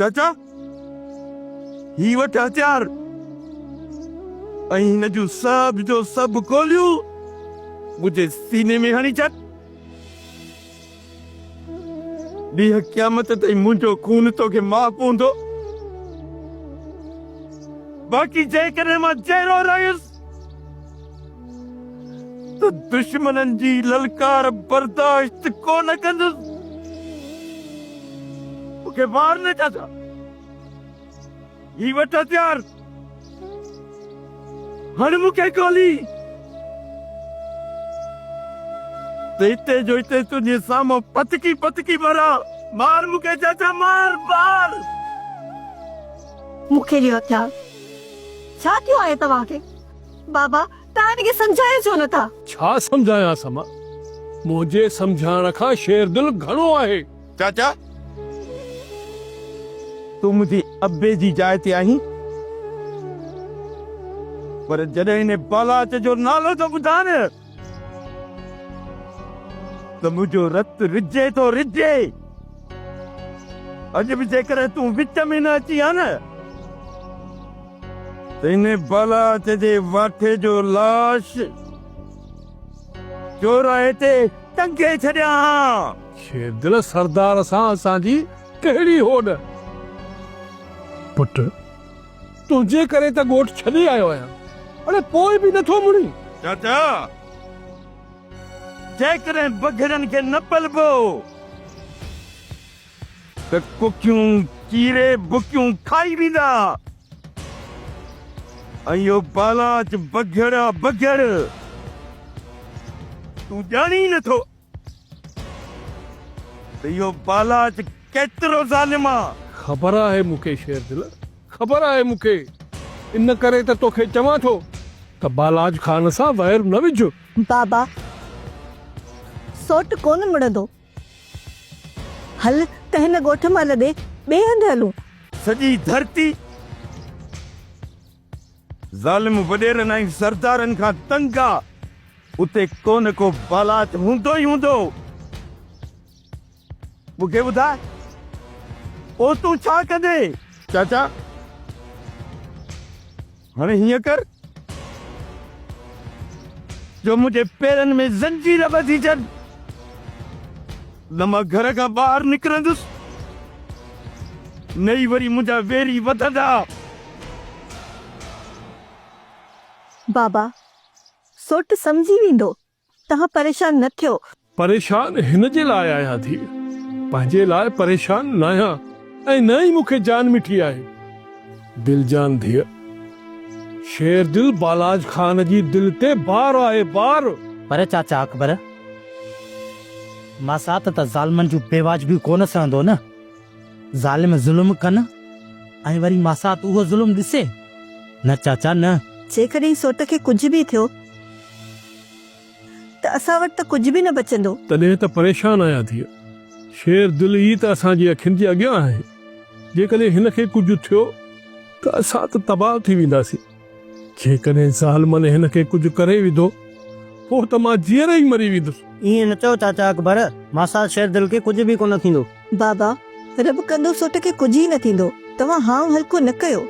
چاچا! هي وٺ هٿيار ۽ هن جون سڀ جو سڀ گوليون منهنجي سيني ۾ هڻي ڇڏ. ڏينهن قيامت تائين منهنجو خون توکي معاف هوندو. باقي جيڪڏهن مان جيئرو رهيس ته دشمنن جي للڪار برداشت ڪونه ڪندس. مون کي مار نه چاچا. هي وٺ هٿيار. هڻ مون کي گولي. ته هتي جو هتي تنهنجي سامهون پتڪي پتڪي مران. مار مون کي چاچا مار مار. مون کي ڏيو هٿيار. ڇا ٿيو آهي توهان کي؟ بابا توهان هن کي سمجهايو ڇو نه ٿا؟ ڇا سمجهايانس امان؟ منهنجي سمجهائڻ کان شيردل گهڻو آهي. چاچا! تون منهنجي ابي جي جاء تي آهين، پر جڏهن ان بالاچ جو نالو ٿو ٻڌان نه ته منهنجو رت رجي ٿو رجي. اڄ به جيڪڏهن تون وچ ۾ نه اچين ها نه ته ان بالاچ جي واٺي جو لاش چوراهي تي ٽنگي ڇڏيان ها. شيردل سردار سان اسان جي ڪهڙي هوڏ؟ پٽ، تنهنجي ڪري ته ڳوٺ ڇڏي آيو آهيان، اڙي پوء به نٿو مڙين؟ چاچا، جيڪڏهن بگهڙن کي نه پلبو ته ڪکيون چيري بڪيون کائي ويندا ۽ اهو بالاچ بگهڙ آ بگهڙ، تون ڄاڻين ئي نٿو. ته اهو بالاچ ڪيترو ظالم آ. خبر آهي مون کي شيردل، خبر آهي مون کي. ان ڪري ته توکي چوان ٿو ته بالاچ خان سان وير نه وجهه. بابا، سوٽ ڪونه مڙندو. هل ته هن ڳوٺ مان لڏي ٻئي هنڌ هلون. سڄي ڌرتي ظالم وڏيرن ۽ سردارن کان تنگ آ. اتي ڪو نه ڪو بالاچ هوندو ئي هوندو. مون کي ٻڌاء، پوء تون ڇا ڪندين؟ چاچا، هاڻي هيئن ڪر جو منهنجي پيرن ۾ زنجير ٻڌي ڇڏ، نه مان گهر کان ٻاهر نڪرندس، نه ئي وري منهنجا ويري وڌندا. بابا، سوٽ سمجهي ويندو، توهان پريشان نه ٿيو. پريشان هن جي لاء آهيان ڌيء، پنهنجي لاء پريشان ناهيان ۽ نه ئي مون کي جان مٺي آهي. دلجان ڌيء، شيردل بالاچ خان جي دل تي بار آهي بار. پر چاچا اڪبر، ماسات ته ظالمن جون بيواجبيون ڪونه سهندو نه. ظالم ظلم ڪن ۽ وري ماسات اهو ظلم ڏسي؟ نه چاچا نه. جيڪڏهن سوٽ کي ڪجهه به ٿيو ته اسان وٽ ته ڪجهه به نه بچندو. تڏهن ته پريشان آهيان ڌيء. شير دل ئي ته اسان جي اکين جي اڳيان آهي. جيڪڏهن هن کي ڪجهه ٿيو ته اسان ته تباهه ٿي وينداسين. جيڪڏهن ظالمن هن کي ڪجهه ڪري وڌو، پوء ته مان جيئري ئي مري ويندس. ائين نه چئو چاچا اڪبر، ماسات شيردل کي ڪجهه به ڪونه ٿيندو. بابا، رب ڪندو سوٽ کي ڪجهه ئي نه ٿيندو، توهان هانء هلڪو نه ڪيو.